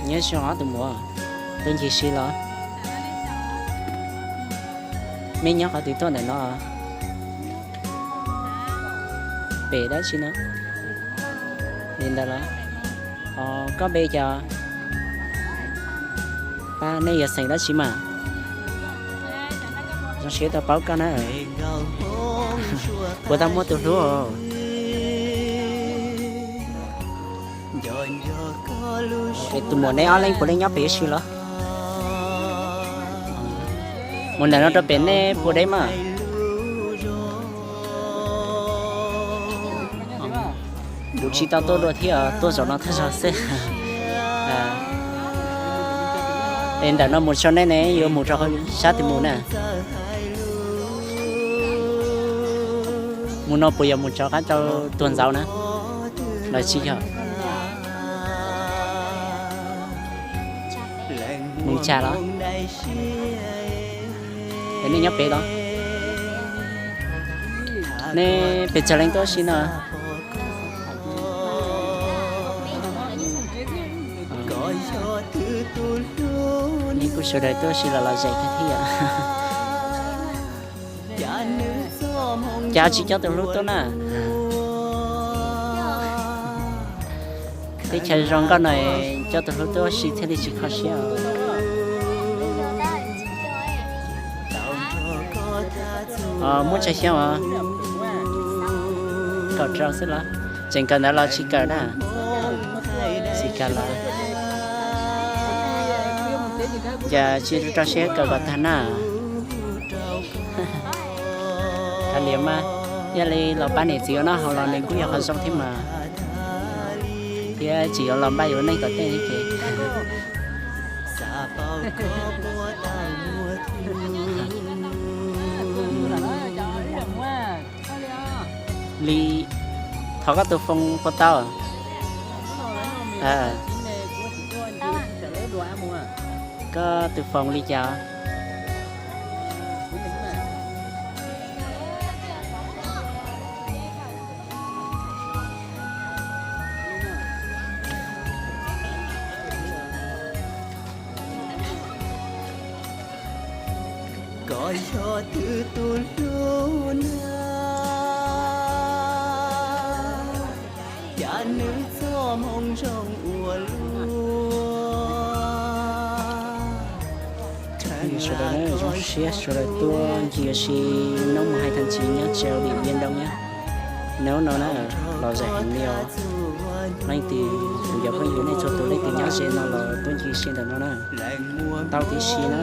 Nyob zoo os tus muam, tuaj ncig si los? Mej nyob qhov twg tuaj ntawm no? Pem dab tsi no? Li ntawd los? Koj npe cas? Pab, nej yog xeem dab tsi mas? Zoo siab tau paub koj na. Puas tau muaj tus hlub? Es tus muam neb ob leeg puav leej nyob pem ib si los? Mus ntawm no rau pem nej puas deb mas? Kuv tsis tau tuaj dua thiab, tuaj zaum no thawj zaug xwb. Es ntawm no mus tso nej ne, yuav mus rau sab twg mus na? Mus no puas yog mus rov qab rau tuag ntxauv na? Los tsis yog? Mus tsa los? Es nej nyob pem los? Nej pes tsawg leej tuaj si no? Nej kuj sawv daws tuaj si los lom zem kawg thiab. Cas tsis coj tus hlub tuaj na? Teb chaws zoo nkauj no coj tus hlub tuaj si thiaj li tsis kho siab. Muab tsawg xyoo os? Kaum rau xwb los? Tseem kawm ntawv los tsis kawm na? Tsis kawm los? Cas tsis rau siab kawm kom tag na? Kav liam mas, yog li los pab niam txiv ua noj haus los nws kuj yog qhov zoo thiab mas. Thiab tsis yuav los npaj yuav neej tom tej thiab ces. Li, thov koj tus foos puas tau? Koj tus foos li cas? Koj yog twb tus hlub na, cas nws txoj hmoo zoo ua luaj. Sawv daws zoo siab sawv daws tuaj ncig ua si hnub mùng hai tháng chín nyob rau Điện Biên Đông na. Hnub no na, lom zem heev li os. Leej twg, kuv cov phooj ywg nej txhua tus leej twg nyob ze no los tuaj ncig si ntawm no na. Tau tib si na.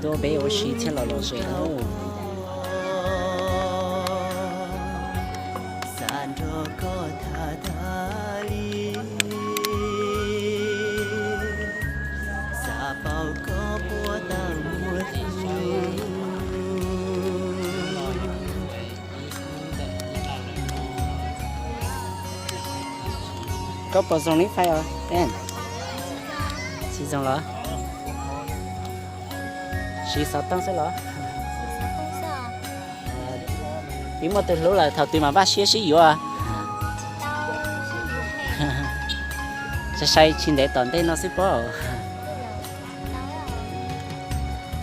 Tuaj peb ua si thiaj los lom zem na. Koj puas zoo li fais os? Tsis zoo los? Siv xov tooj xwb los? Twb muaj tus hlub lawm thaum twg mas npaj siab sib yuav? Sai sai tsis ntev tom ntej no xwb pob.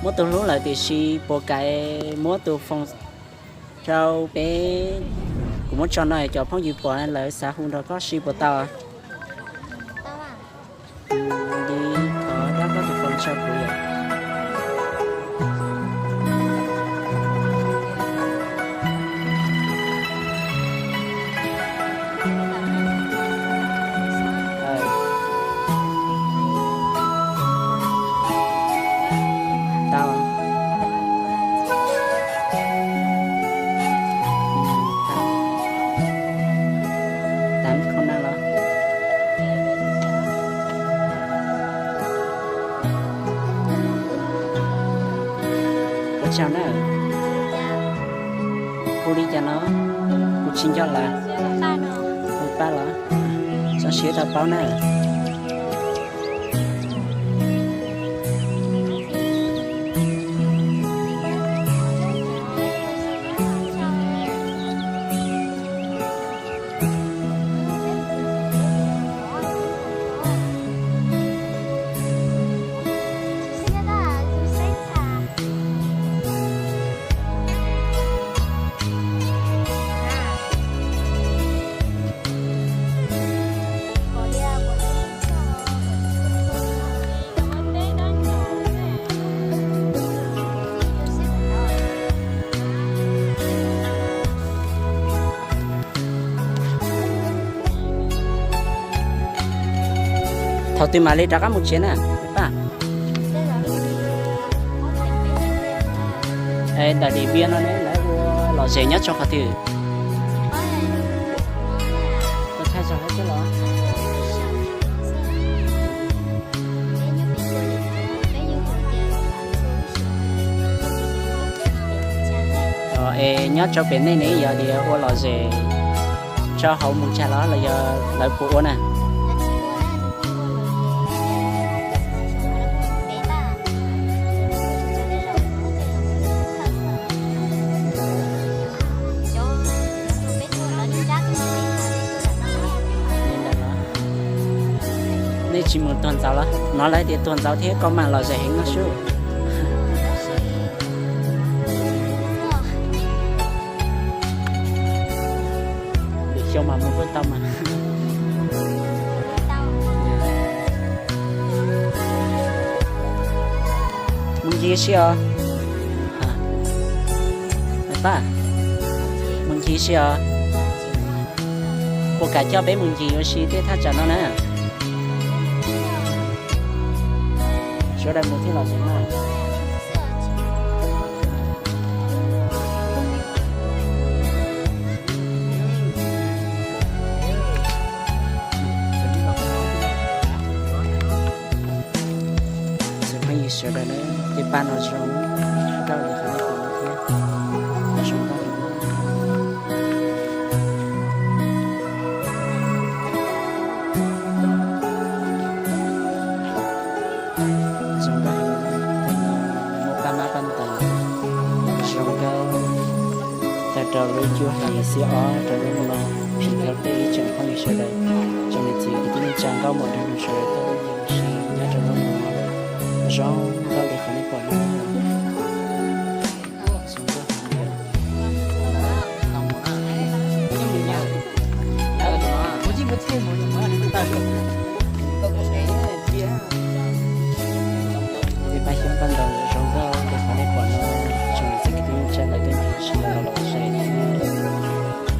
Muaj tus hlub lawm tiam sis puas kam muab tus foos rau peb, kuv muab tso no cov phooj ywg pom lawv xav hu nrog koj si puas tau? Li thov rab koj tus foos tso kuv yom. Tau. Tám không năm los? Ua tsaug na. Hu li cas no? Kuv tsis nco lawm. Hu Paj los? Zoo siab tau paub na. Thaum twg mam li rov qab mus tsev na Paj? Ntawm Dim Npiab no ne lawv ua lom zem nyob rau qhov twg? Es nyob rau pem nej ne yog tias ua lom zem rau hauv mus tsag los los yog lawv puas ua na? Nej tsis mus tuag ntxauv los? Hnov lawv tias tuag ntxauv thiab koj mam lom zem heev no sub. Lwm xyoo mas mus kuj tau mas. Mus ncig si os. Paj, mus ncig si os. Puas kam coj peb mus ncig ua si tej thaj tsam no na? Sawv daws mus thiaj los xwb na. Tsoom phooj ywg sawv daws na, tej paj no zoo nkauj li qhov nej pom no thiab, zoo nkauj heev. Zoo nkauj heev, muaj paj mab paj ntaub zoo nkauj, tag rau lub cuab hais xiab ob rau lub no, phim dhau tej ib tsoom phooj ywg sawv daws, tsoom niam txiv kwv tij neej tsa nkauj muam nraug nus sawv daws tuaj ua si nyob rau lub no, zoo nkauj li qhov nej pom no. Tej paj xyoob paj ntaub zoo nkauj li qhov nej pom no, tsoom niam txiv kwv tij neej tsa lawv tuaj ncig si los lom zem thiab.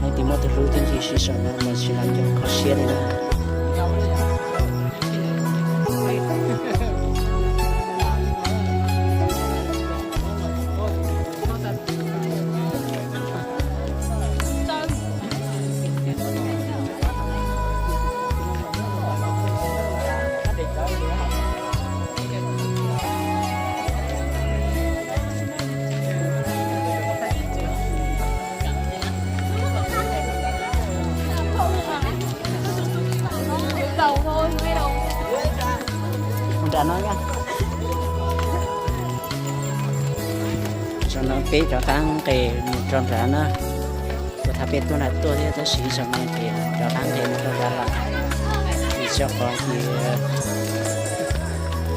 Leej twg muaj tus hlub tuaj ncig si saum no mas tsis lam nco kho siab li na. Mus nram no, zaum no peb rov qab nqes mus rau nrad na. Kuv tham peb tuaj nrad tuaj thiab tab sis zaum no ces rov qab nqes mus rau nrad lawm. Vim rau qhov ces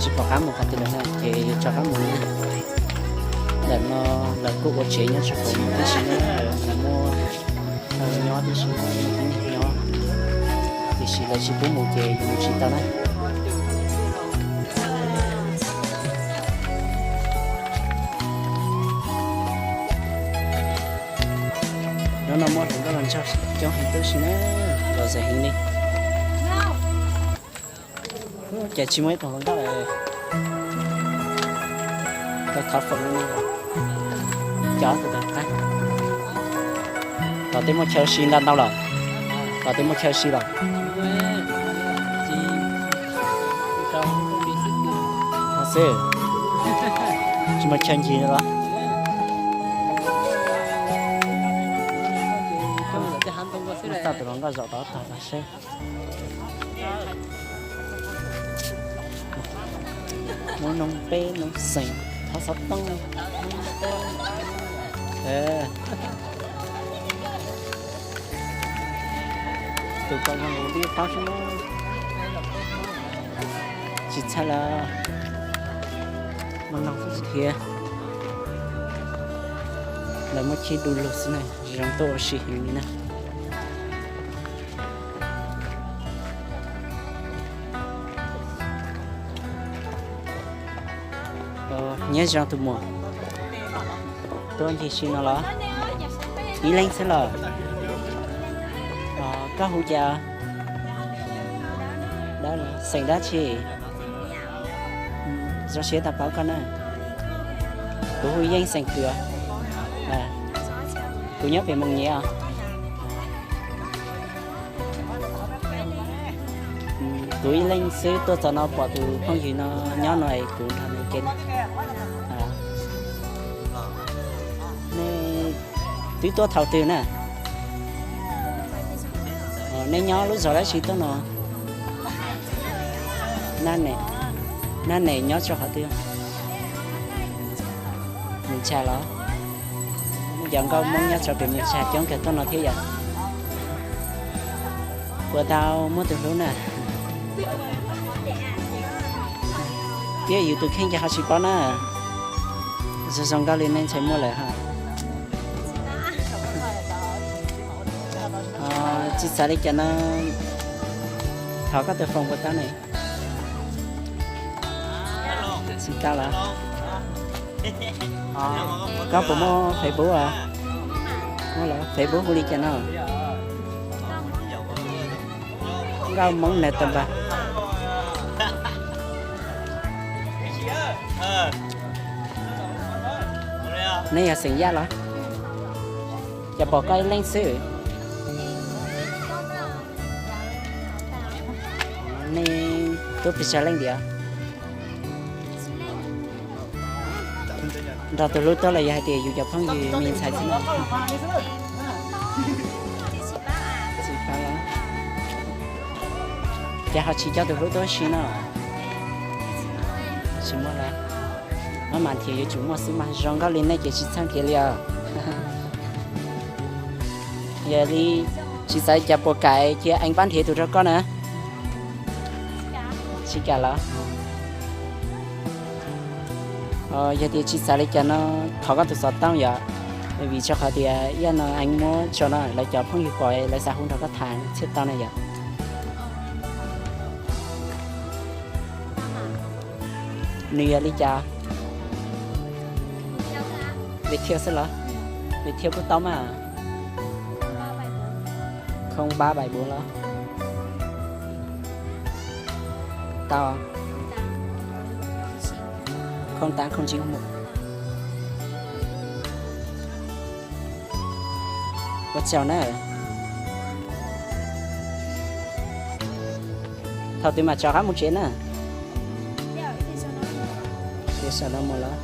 tsis pom qab mus qhov twg lawm na ces yuav rov qab mus na. Ntawm no lawv kuj ua tsev nyob rau hauv no tib si na, lawv muaj nyob tib si na, muaj neeg nyob, tiam sis lawv tsis pub mus ces yus mus tsis tau na. Hnub no muaj hluas nkauj los ntsog coob heev tib si na, lom zem heev li. Cas tsis muaj ib tug hluas nkauj, tau thov foom li no, cov tus tawm qab. Tom tej muaj chaw si ntau ntau lawm, tom tej muaj chaw si lawm. Xwb, tsis muaj chaw ncig los. Txoj tus hluas nkauj zaum tod tog tag seb. Muab noob peb noob xeem thov xov tooj. Tus pom zoo li paub seb na. Tsis txhaj lawm, muaj noog xwb thiab. Lawv muaj cib du lug xwb na, zoo tuaj ua si heev li na. Nyob zoo tus muam, tuaj ncig si no los? Ib leeg xwb los? Koj hu cas? Xeem dab tsi? Zoo siab tau paub koj na. Kuv hu Yeej xeem Kws. Kuv nyob pem Moos Nyiv os. Kuv ib leeg xwb tuaj txog no pom tus phooj ywg no nyob no es kuv nrog nws ke. Nej twb tuaj thaum twg na? Nej nyob lub zos dab tsi tuaj no? Nab Nes nyob rau qhov twg? Mus Tshas los? Cov nkauj Hmoob nyob rau pem Mus Tshas coob kawg tuaj no thiab yom. Puas tau muaj tus hlub na? Thiab yus tus kheej ces ho tsis paub na. Zoo zoo nkauj li nej ntshe muaj lawm ha. Tsis xav li cas no, thov koj tus foos puas tau ne? Tsis tau lawm. Koj puas muaj Facebook? Muaj lawm, Facebook hu li cas no? Nkauj Hmoob Nes Tag Npas. Nej yog xeem Yaj los? Cas pom koj ib leeg xwb? Nej tuaj pes tsawg leej tiag? Nrog tus hlub tuaj los yog hais tias yus cov phooj ywg me ntxhais xwb na? Tsis paub los? Ces ho tsis coj tus hlub tuaj si no? Tsis muaj lawm. Maj mam nrhiav yuav tsum muaj xwb mas, zoo nkauj li nej ces tsis txheeb kiag li os. Yog li tsis xav cas puas kam cia eev pab nrhiav tus rau koj na? Tsis kam los? Yog tias tsis xav li cas no, thov koj tus xov tooj yom, vim rau qhov tias ib yam no eev muab tso no lawv cov phooj ywg pom lawv xav hu nrog koj tham thiaj tau na yom. Nws yog li cas? Viettel xwb los? Viettel kuj tau mas. Không ba bảy bốn los? Tau. Không tám không chín không một. Ua tsaug na. Thaum twg mam rov qab mus tsev na? Tias sawv daws mus lawm.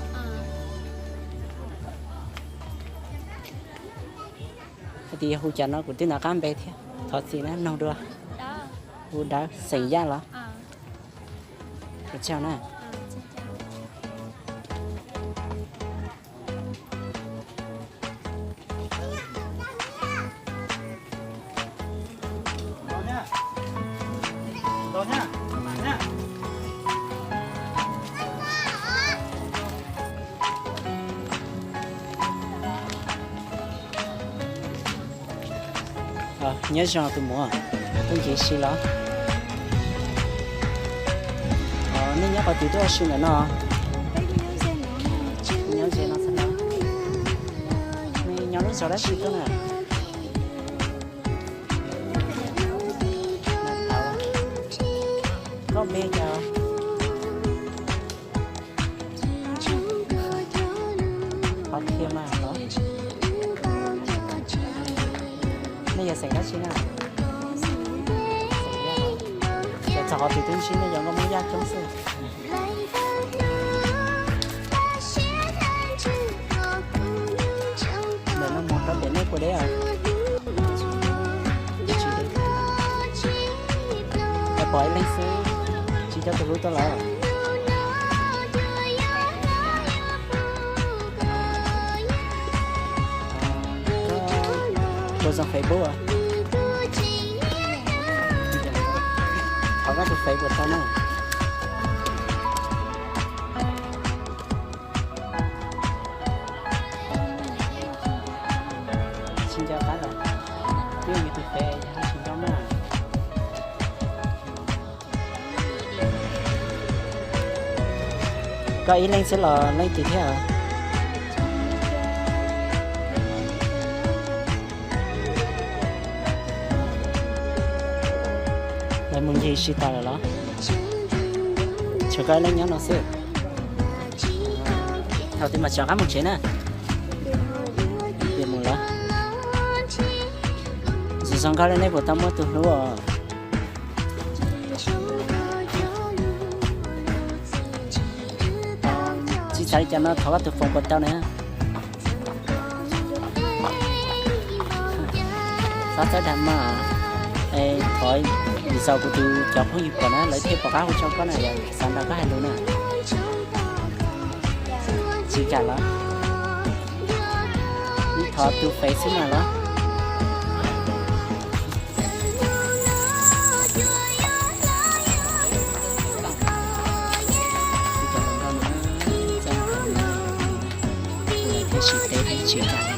Hais tias yog hu cas no kuv twb nov qab npe thiab. Thov txim na, noog dua. Hu Dawb, xeem Yaj los? Ua tsaug na. Nyob zoo tus muam, tuaj ncig si los? Nej nyob qhov twg tuaj ua si ntawm no? Nyob ze no xwb los? Nej nyob lub zos dab tsi tuaj na? Koj npe cas? Qhov tiag mas los? Nej yog xeem dab tsi na? Ces txog qhov twg twb ntsib nej cov nkauj Hmoob Yaj coob xwb. Ntawm no mus rau pem nej puas deb os? Tsis deb. Pom ib leeg xwb, tsis coj tus hlub tuaj lawm. Puas zoo Facebook? Thov koj tus Facebook tau na. Tsis nco qab lawm, twb yog yus tus Facebook tsis nco mas. Koj ib leeg xwb los leej twg thiab? Lawv mus ncig Sib tau lawm los? Tshuav koj ib leeg nyob no xwb. Thaum twg mam rov qab mus tsev na? Tias mus lawm. Zoo zoo nkauj li nej puas tau muaj tus hlub os? Tsis xav li cas no thov koj tus foos puas tau na. Xob txawb dag mas, thov vim xaus kuv tus cov phooj ywg pom na lawv thiaj pom qab hu rau koj na, yog xav nrog koj hais lus na. Tsis kam los? Thov tus fev xwb mas los? Thiab tsis teb thiab tsis kam.